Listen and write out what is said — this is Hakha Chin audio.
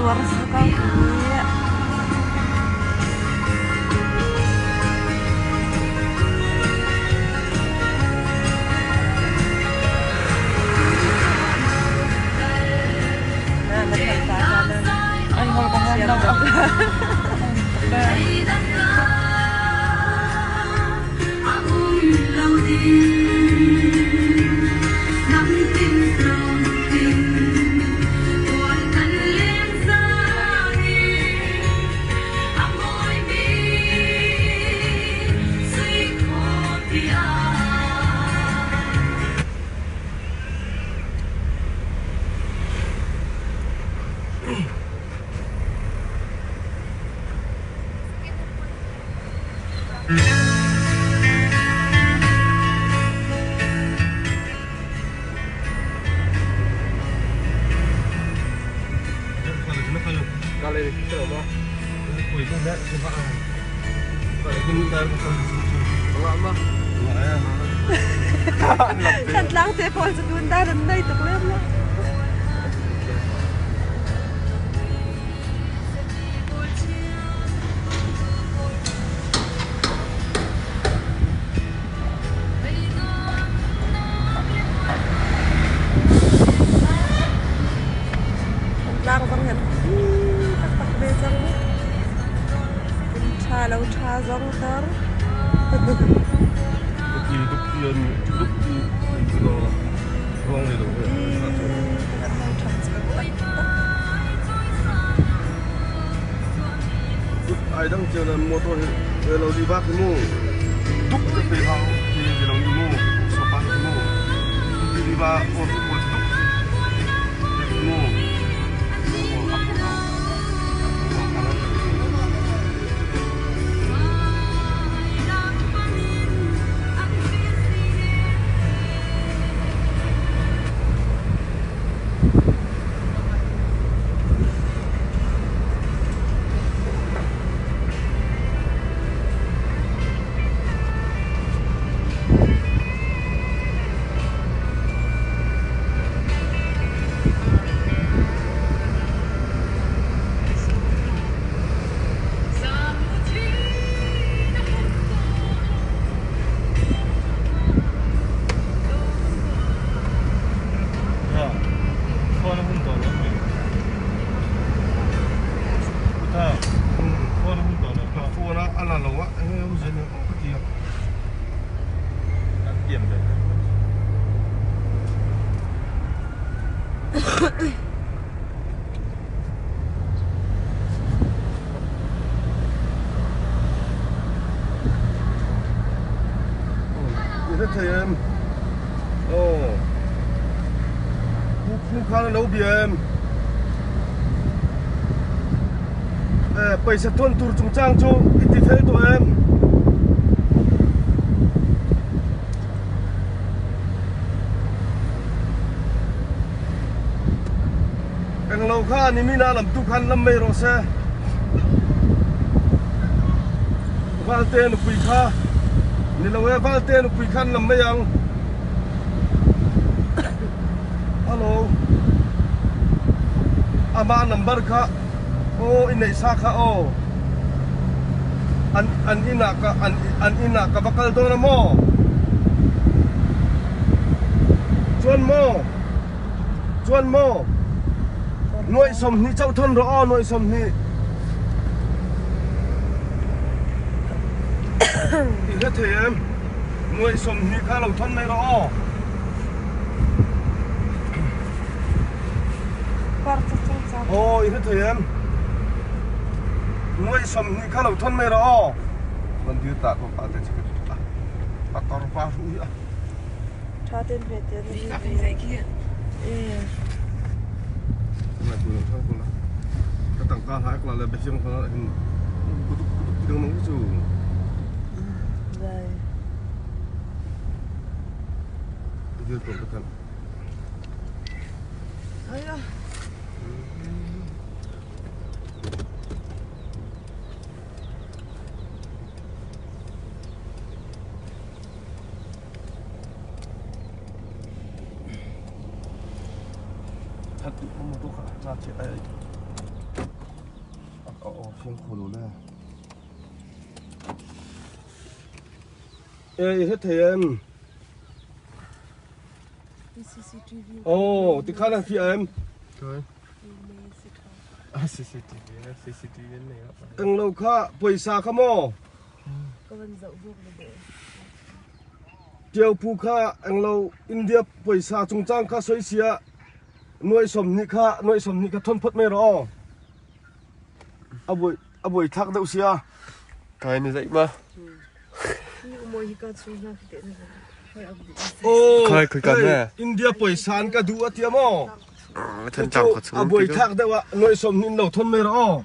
Tuar si ko hi. Ay, hol ko nga daw. Thantlang te pawl cu tun dan an nei tuk lem lo. Thantlang zong hin taktak ve cang mu. Ṭha lo ṭha zong tar. Ai dang cio na motor hi lo di bak mu duk ka pe hau ti di lo ni mu so pa mu di ba o tu ko duk mu. Thei em? Oh. Phu kha na lo bia em? Eh, paisa ton tur chungchang chu i ti fel tawh em? Englo kha nimin ah lamtu khan lam mei rawh seh. Valte nupui kha ni lo e Valte nupui khan lam mei ang. Hello. Ama number kha aw i neih sa kha aw. An an inn ah ka an an inn ah ka va kal dawn a maw? Chuan maw? Chuan maw? Nuaih 20 chauh thawn rawh aw, nuaih 20. I hre thei em? Nuaih 20 kha lo thawn mai rawh aw. Aw, i hre thei em? Nuaih 20 kha lo thawn mai rawh aw. Mandir ta ko pa te chi ka a tor pa ru hi a. Tha ten ve te ni. Ka tangka hna ek la le biasiang hna hin kutuk kutuk ti dang chu. Dai. Dir ko ka kan. Aya. That tu mo to kha cha che ai. Fiang kho lo le. Eh, he thei em. CCTV. Oh, ti khan fi em. Thôi. CCTV na CCTV nei la. Eng lo kha poisa kha mo. Ka van zoh buk le de. Tiau pu kha eng lo India poisa chungchang kha soi sia nuai som ni kha nuai som ni kha thon phot mai ro. A buai a buai thak deuh sia. Kai ni zaih ma. Hi umoi hi ka chung na te na. Hoi ab di. Oh, Khai khoi kan ne. India poisa an ka du atia mo. Than chang kha chung. A buai thak deuh a nuai som nin lo thon mai ro.